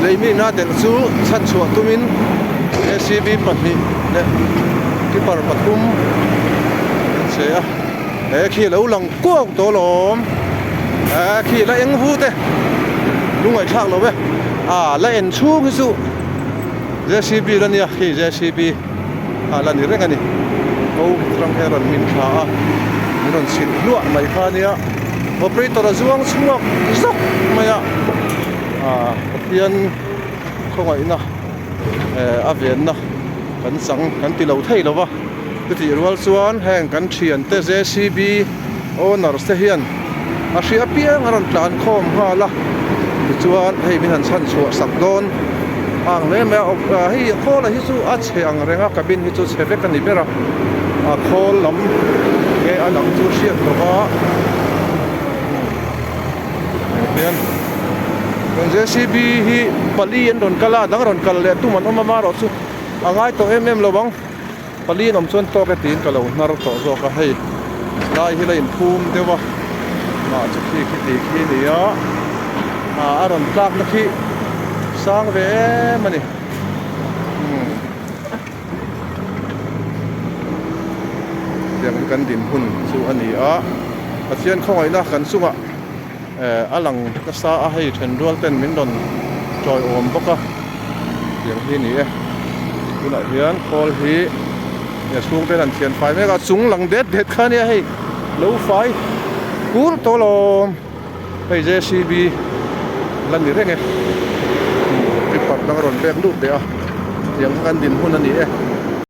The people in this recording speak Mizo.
Leihmihna delh chu chhanchhuah tumin JCB pahnih leh keeper pathum an che a, he khi a lo lang kuau tawh alawm, he khi la eng vu te lungaihthlak lo e, ah la en chhung hi chu JCB la nia khi JCB ah la ni reng a ni, ko atang hian rawn min thla a, min rawn chhilh hluah mai kha a nia, operator a zuang chhuak zawk mai a. Ah Pathian khawngaihna eh a venna kan chang kan ti lo thei lo va, chutih rual chuan heng kan thiante JCB owners te hian a hria piang a rawn tlan khawm nghal a, tichuan hei min han chhan chhuah sak dawn ang hle mai a, hei khawl ah hi chu a chhe ang reng a cabin hi chu chhe vek a ni ber a, a khawl lam nge a lang chu hriat lo va. Hian rawn JCB hi pali an rawn kal a dang rawn kal leh tum an awm a marawh chu a ngai tawh em em lo ang pali an awm chuan tawk e tiin ka lo hnar tawh zawk a hei lai hi la inphum deuh a mah chu khi khi tih khi a ni a ah a rawn tlak na khi sang ve em a ni umm tiang hi kan din hun chu a ni a Pathian khawngaihna kan chungah eh a lang nasa a hei then rual ten min rawn tawiawm bawk a tiang hi a ni e tunah hian khawl hi a chhung ten an thian fai mek a chung lang det det kha ania hei lo fai kur tawh alawm hei JCB la ni reng e creeper dang a rawn bek lut leh a tiang kha kan din hun a ni e.